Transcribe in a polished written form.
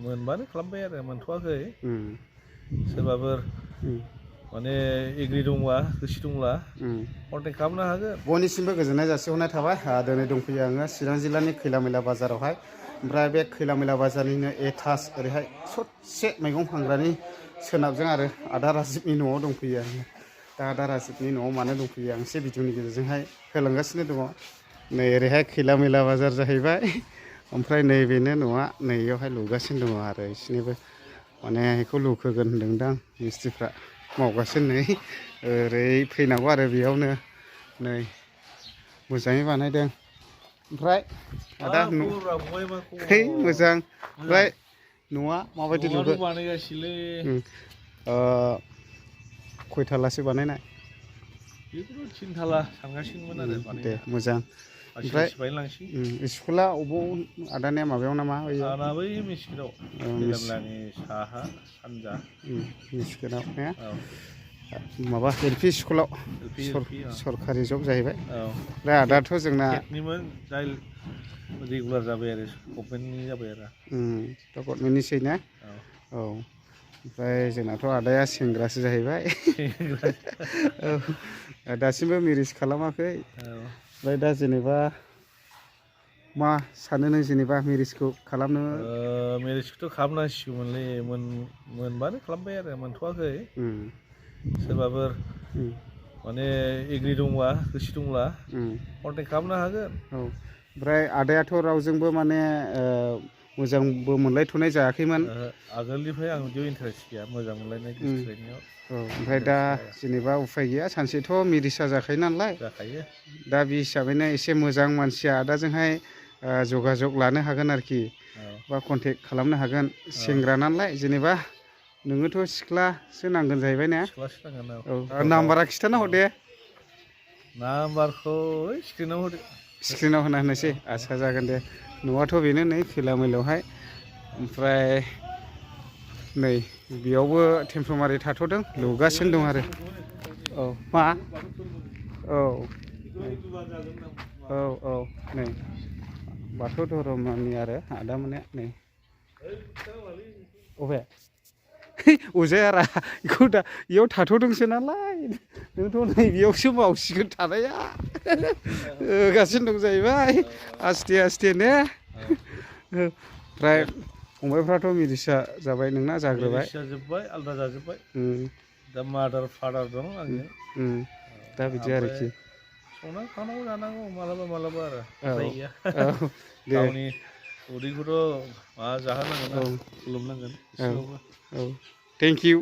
मोनबानो खालामबाय आरो मोनथ'वाखै सोरबाफोर माने एग्रि दंबा गोसो दंब्ला कन्टेक्ट खालामनो हागोन। बयनिसिमबो गोजोननाय जासिहरनाय थाबाय। दिनै दंफैयो आङो चिरां जिल्लानि खैलामैला बाजारावहाय। ओमफ्राय बे खैलामैला बाजारनिनो एटाच ओरैहाय ससे मैगं फानग्रानि सोनाबजों आरो आदा राजिबनि न'आव दंफैयो आङो। दा आदा राजिबनि न'आव मानो दंफैयो आं एसे भिडिअनि गेजेरजोंहाय होलांगासिनो दङ। नै ओरैहाय खैलामैला बाजार जाहैबाय। ओमफ्राय नैबेनो न'आ नैयावहाय लुगासिनो दङ आरो बिसोरनिबो माने बेखौ लुखोगोन होनदोंदां मिस्ट्रिफ्रा मावगासिनो नै ओरै फैनांगौ आरो बेयावनो नै मोजाङै बानायदों। ओमफ्राय आदा है मोजां। ओमफ्राय न'आ माबायदि लुगोन? खयथालासो बानायनाय? बेखौथ' 3 थाला सानगासिनोमोन आरो दे बानायनाया। मोजां। ओमफ्राय स्कुला अबाव आदानिया माबायाव नामा? आंना बै मिस्किनाव खैलामैलानि साहा सानजा मिस्किनाव ने माबा एल पि स्कुलाव सरकारि जब जाहैबाय। दा आदाथ' जोंना रेगुलार जाबाय आरो गभर्नमेन्टनि जाबाय आरो दा गभर्नमेन्टनिसै ना? औ ओमफ्राय जोंनाथ' आदाया सेंग्रासो जाहैबाय। दासिमबो मेरिज खालामाखै। ओमफ्राय दा जेनेबा मा सानो नों जेनेबा मेरिजखौ खालामनो? मेरिजखौथ' खालामनांसिगौमोनलै मोनबानो खालामबाय आरो मोनथ'वाखै सोरबाफोर माने एग्रि दंबा गोसो दंब्ला कन्टेक्ट खालामनो हागोन। औ ओमफ्राय आदायाथ' रावजोंबो माने मोजांबो मोनलायथ'नाय जायाखैमोन? आगोलनिफ्राय आं बिदियाव इन्टारेस्ट गैया मोजां मोनलायनाय गोसोथोलायनायाव। ओमफ्राय दा जेनेबा उफाय गैया सानसेथ' मेरिजआ जाखायो नालाय। दा बे हिसाबैनो एसे मोजां मानसिया आदाजोंहाय जगाजग लानो हागोन आरोखि बा कन्टेक्ट खालामनो हागोन। सेंग्रा नालाय जेनेबा नोङोथ' सिख्लासो नांगोन जाहैबाय ने? औ नाम्बारा खिन्थाना हर दे। नाम्बारखौ स्क्रिनाव होदो। स्क्रिनाव होना होनोसै आच्चा जागोन दे। न'आथ' बेनो नै खैलामैलायावहाय। ओमफ्राय नै बेयावबो टेम्प'रारि थाथ'दों लुगासिनो दं आरो। औ मा? औ औ औ नै बाथौ धोरोमनि आरो आदामोना नै अबे अजायारा बेखौ दा बेयाव थाथ'दोंसो नालाय नोंथ' नै बेयावसो मावसिगोन थानाया होगासिनो दं जाहैबाय आस्थे आस्थे ने? ओमफ्राय फंबायफ्राथ' मेरिजआ जाबाय नोंना जाग्रोबाय? जाजोब्बाय आलादा जाजोब्बाय। दा मादार फादार दं आंजों। दा बिदि आरोखि संनानै खावनांगौ जानांगौ मालाबा मालाबा आरो उफाय गैया। दे गावनि उदैखौथ' माबा जाहोनांगोन ना खुलुमनांगोन एसेबाबो। Thank you.